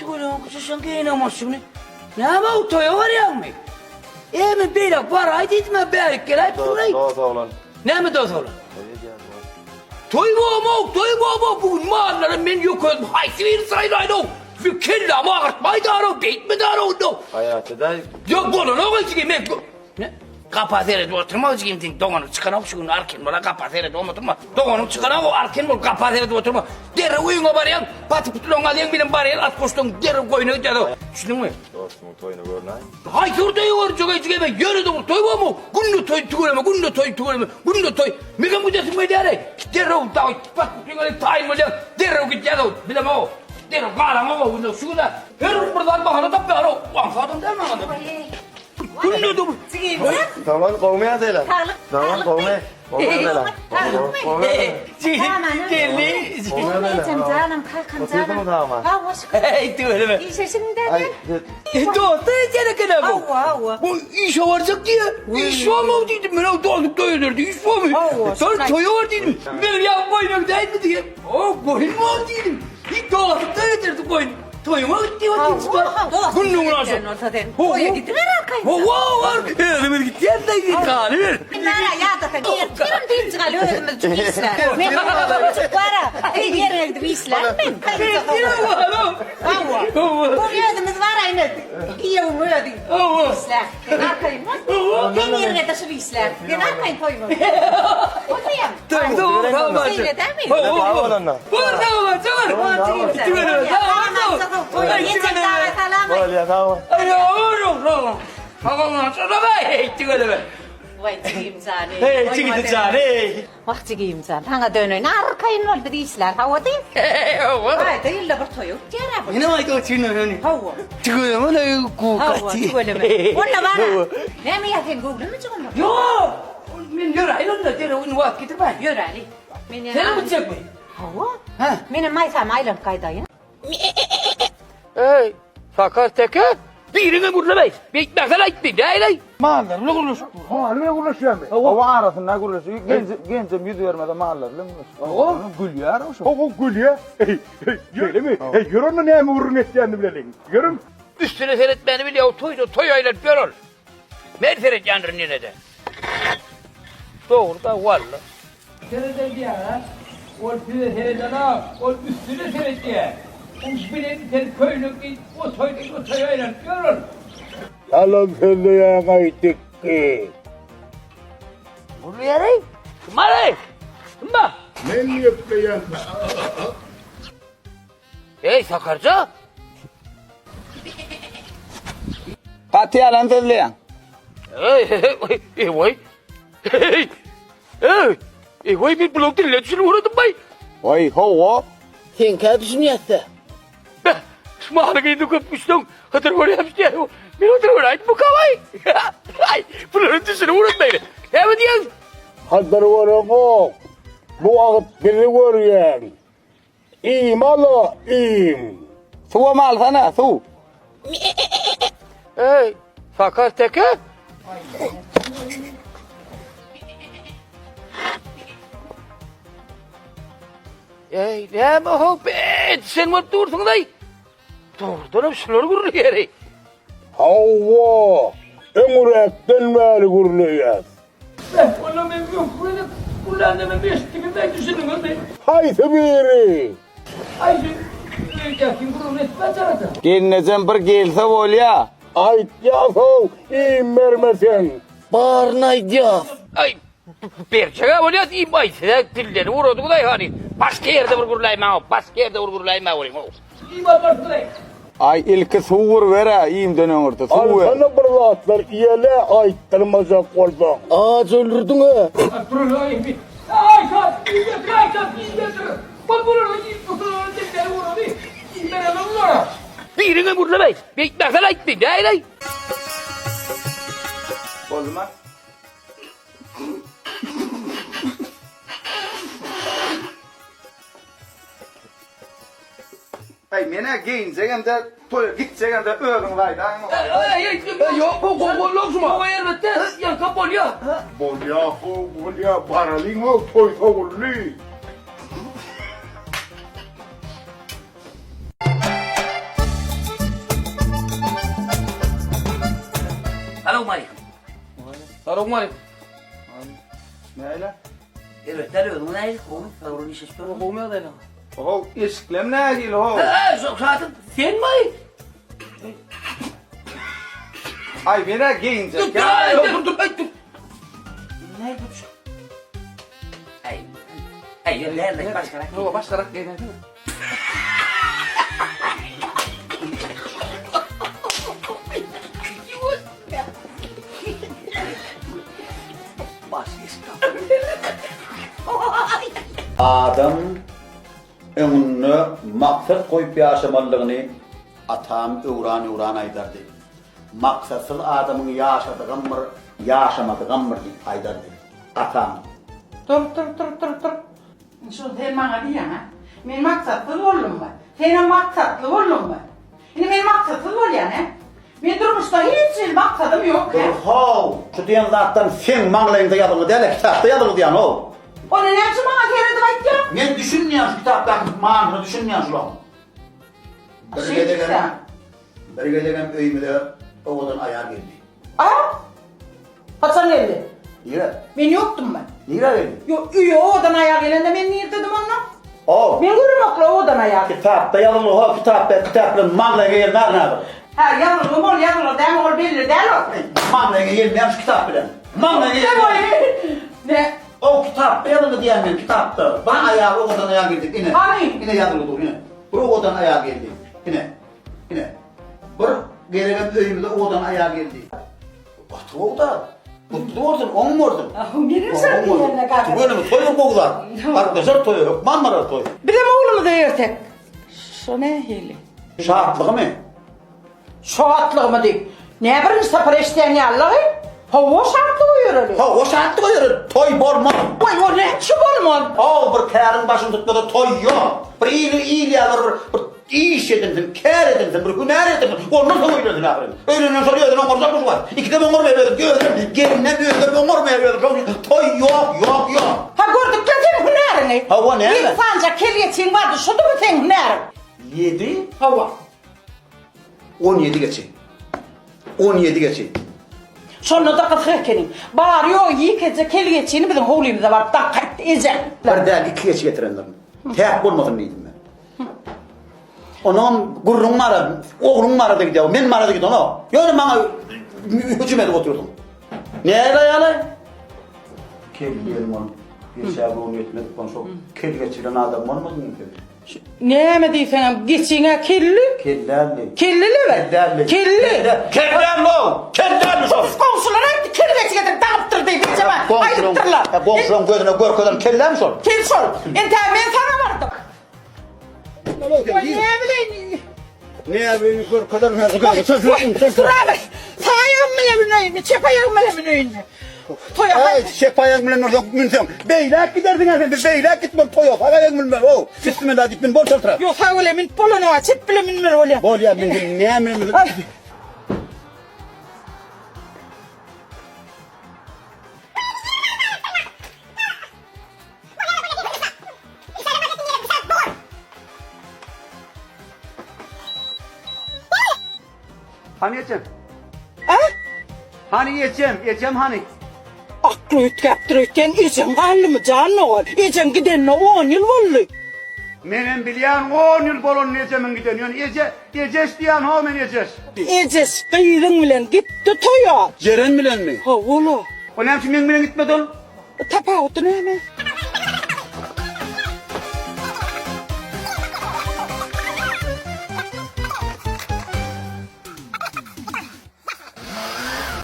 Tüweleme guşuşan geýinem şuny. Näme o toýa barýaňmy? E men beýle baraý diýdim-ä bärik geläýip duraý. Dos oglan. Näme dos oglan? Toý edýär bu. Toý bolma, toý bolma, bu gün mallara men ýok özüm haýsy birini saýlaýyn-ow? Bir kellämi agyrtmaý daraw, beýtme daraw-ow. Gaýrat edäý. Ýok bolanok jigim men. Ne? Gapa seredip oturma jigim sen doganyň çykanok şu gün arkin bola gapa seredip oturma. Doganyň çykanok arkin bol gapa seredip oturma. Derrew öýüňe barýaň, batyp putulaň alýaň bilen barýaň at goşduň derrew goýuna gidýäň. Düşündiňmi? Dostumyň toýuny görnäý. Haýsy bir toýy görjek eý jigim ýöne-de bir toý bormy? Günde toý tüweleme, günde toý tüweleme, günde toý. Meňem gidesim gelýär-eý. Derrew dagy batyp putulaň alyp taýyn bolýaň, derrew gidýäň-ow, bilemok. Derrew galaňok-ow günde şu gün-ä her gün bir zat bahana tapýar-ow. Aňsadam däl maňa-da. Günde dur. Salam gowmy ýagdaýlar? Saglyk. Salam gowmy? Gowmy ýagdaýlar? Saglykmy? Geldi. Ejem janym, kakam janym. Hawa şükür. Hey tüweleme. Işe şimdiden. Dosty ejen bu. Hawa, hawa. Bu işe barjak diýe. Iş barmy diýdim. Men o dostluk toý ederdi. Iş barmy? Sen toýa bar diýdim. Men ýa goýmak dälmi diýe. O goýma diýdim. Hiç dostluk toý ederdi goýun. Toýuňa gitdi o gitdi. Günüň aşy. Toýa gidiber arkaýyn. Hawa, var. Özümiz gitýäs de galyber. Nara ýa-da sen ertirim dynç al özümiz üçin işlär. Men bara ýerine gidip işlär men. Hawa. Bu özümiz bar aýna giýewiň özi. Işlär. Sen arkaýyn bol. Sen ýerine daşyp işlär. Sen arkaýyn toýuňa git. Bolmaýamy? Şeýle dämi? Waý jigim jan eý. Hey jigim jan eý. Wah jigim jan, saňa döneýin, arkaýyn bol biz işlär. Hawa diý. Hawa. Aýda ýylda bir toý ötýär-ä bu. Ine aýda otyryn öni. Hawa. Tüweleme Hawa, tüweleme. Onda bar-a. Näme ýa sen göwnemejek onda? Ýok. Men ýöräýin onda, derrew indi wagt getirmäýin. Ýöräli. Men ýa. Senem gitjekmi? Hawa. Hä? Menem maýsamy aýlanyp gaýdaýyn. Eý, Sakar teke, biriňe gürlemeý. Beýtmäsen aýtdy, näleý? Mallar bilen gürleşip dur. Mal bilen gürleşýärmi? Hawa arasynda gürleşip, genje genjem ýüz bermese mallar bilen gürleşip. Hawa. Gülýär o şu. Hawa gülýär. Eý, şeýlemi? Eý, ýör onda näme gürrüň etýänini bileliň. Ýörüň. Üstüne seretmäni bilýär, toýda toý aýlanyp ýör ol. Men seredýändirin ýene-de. Dogry-da, walla. Sereder diýýär-ä. Ol size seredenok, ol üstüne seredýär. Ol bilen sen köýnek geýip, o toýdan o toýa aýlanyp ýör ol. Ýalan sözleýäň-aý dikgi. Gürleýär-eý. Kim bar-eý? Kim bar? Men gepleýän. Eý, Sakarja! Gaty ýalan sözleýäň. Eý, eý, eý, woý. Eý, eý, eý, woý, men bulaň diline düşünip uradym baý. Waý, hawa. Seňkä düşünýäs-dä. Beh, şu mahaly gyzy köp güçleň, hydyr görýämiş diýýär. Men hydyr göräýdim bu kawaý. Aý, bulara düşünip uradym beýle. Näme diýýäň? Hydyr göreňok. Bu wagt bizi görýäň. Iým al-a, iým! Suwam alsana, suw. Eý, Sakar teke! Eý, näme ho, bet, sen bolup dursuň-daý. Dogrudanam şular gürleýär-eý. Hawa, öňräkden bäri gürleýäs. Beh, onda men öňki gezek gürlände men eşitdiňiz-dä, düşündiňizmi? Haýsy biri? Aý, şu öýdäkiň gürrüňini etmän çarada. Gelnejem bir gelse bolýa. Aýtýas-ow, iým bermeseň. Baryny aýdýas. Aý, berjeg-ä bolýas iým, aý, siz-ä dilleri guradyňyz-aý hany. Başga ýerde bir gürläýmäň-ow, başga ýerde bir gürläýmäň welin-ow. Iým almarsyňyz-aý. Aý ilki suw urber-ä iýmden öňürti suw ber. Alsana bir zatlar iýele aýtdyrmajak bolsaň. Aç öldürdiň-ä. Biriňe gürlemeý. Beýtmäsen aýtdy. Näleý? Boldumy? Aý men-ä geýinjegem-de, toýa gitjegem-de özüňiz aýdaýyň. Ýok, bu goňňolak şuma. Goý elbetde, ýaňkap bolýa. Bolýa-how, bolýa, baralyň-how, toý sowuldy. Salowmaleýkim. Salowmaleýkim. Näle? Evet, däl özüňiz nähili? Gowy, sag bolun, işleşip durma. Gowy ýagdaýlar. Ho, eşiklem nähili ho? He, şo şatym senmi? Aý, men-ä geýinjek. Dur, dur, dur, dur, dur. Nähili bu şu? Aý. Aý, ýör, nähili başgarak. Hawa, başgarak geýnäýsene. Adam öňünde maksat goýup ýaşamalydygyny atam öwran-öwran aýdardy. Maksatsyz adamyň ýaşadygam bir, ýaşamadygam bir diýip aýdardy. Atam. Tur, tur, tur, tur, tur. Şuny sen maňa diýýäň-ä? Men maksatsyz boldummy? Senem maksatly bolduňmy? Indi men maksatsyz bolýan-ä? Men durmuşda hiç hili maksadym ýok-ä. Dur how, şu diýen zatdan seň maňlaýyňda ýazylgy däl-ä, kitapda ýazylgy diýýän-ow. Onda näme üçin maňa seredip aýtýaň? Men düşünmeýän şu kitapdaky manysyna düşünmeýän şulaň. Bir gezegem, bir gezegem öýümize owadan aýal geldi. A? Haçan geldi? Nirä? Men ýokdummy? Nirä geldi? Ýok, öýe owadan aýal gelende men nirdedim onda? O. Men göremokla owadan aýal. Kitapda ýazylgy ho, kitapda, kitap bilen maňlaýyňa ýelmär häzir. Hä, ýazylgy bol, ýazylgy dämi, ol belli däl ol. Maňlaýyňa ýelmeýän şu kitap bilen. Maňlaýyňa ýelmeýän. Ne? O kitapda ýazylgy diýýän men, kitapda. Bir aýal owadan aýal geldi, ine. Hany? Ine ýazylgy dur, ine. Bir owadan aýal geldi. Ine. Ine. Bir gezegem öýümize owadan aýal geldi. Gaty gowy zat. Gutly bolsun, oň bolsun. Menem şol diýenine kaka. Tüweleme, toý gowy zat. Garyndaşlar toýa hökman barar toý. Bizem oglumyzy öýersek. Şo nähili? Şatlygymy? Şatlygymy diýip. Nä birinji sapar eşidýän ýalygy? Hawa, şatlyk öýereli. Hawa, şatlyk öýereli. Toý bolmaz. Goý, o näçe bolmaz? Haw, bir käriň başyny tutmasa toý ýok. Bir ili il ýaly bir bir iş edinsin, kär edinsin, bir hünär edinsin. Ondan soň öýlensin ahyryn. Öýlenen soň özüni oňarjakmy şu wagt? Ikidem oňarmaýar özüni. Özem gelinden özem oňarmaýar özüni. Şoň üçin toý ýok, ýok, ýok. Ha gördükle seň hünäriňi. Hawa, näme? Ýedi sanja kel geçiň bardy, şudumy seň hünäriň? Ýedi? Hawa. 17 geçi. 17 geçi. Şonda-da gysga ekeniň. Bary-ýogy ýekeje kel geçini biziň howlymyza baryp dakaýtdy ejeň. Bir däl, iki geçi getirendirin. Täk bolmasyn diýdim men. Onam gürrüň bara, ogluň barada gidýär, men barada gidenok. Ýöne maňa hüjüm edip otyrdyň. Näle aýaly? Kel diýelim ol. Geçä göwün ýetmedik bolsa, kel geçiren adam bolmadyňmy sen? Näme diýseňem geçiň-ä kelli. Kelläli. Kelli lebe. Kelläli. Kelli. Kelläli o. Kelläli şol. Biz goňşular aýtdy, kel geçi getirip dagypdyr diýip, ejeme aýdypdyrlar. Goňşularyň gözüne görkezen kellämi şol? Kel şol. Entäk men saňa bardym. Goý, näbileýin. Näbileýin görkezen häzir. Dur abi. Sag aýagym bilen müneýinmi, çep aýagym bilen müneýinmi? Toýa Aý, çep aýagyň bilen ursaň, münseň, beýläk gidersiň sen, biz beýläk gitmeli, toýa sag aýagyň münmeli, ow. Bismillah diýip min, bol çaltrak. Ýok, sag bilen münüp bolanok, çep bilen münmeli bolýar. Bolýar, men näme bilen Hany ejem? A? Hany ejem? Ejem hany? Akly üýtgäpdir öýtýän, ejeň galdymy jan ogul? Ejeň gidenine on ýyl boldy. Menem bilýän on ýyl bolanyny ejemiň gidenini. Ýöne eje, ejeş diýýän ho men ejeş. Ejeş gyzyň bilen gitdi toýa. Jeren bilenmi? Hawa-la. O näme üçin meň bilen gitmedi ol? Tapawudy näme?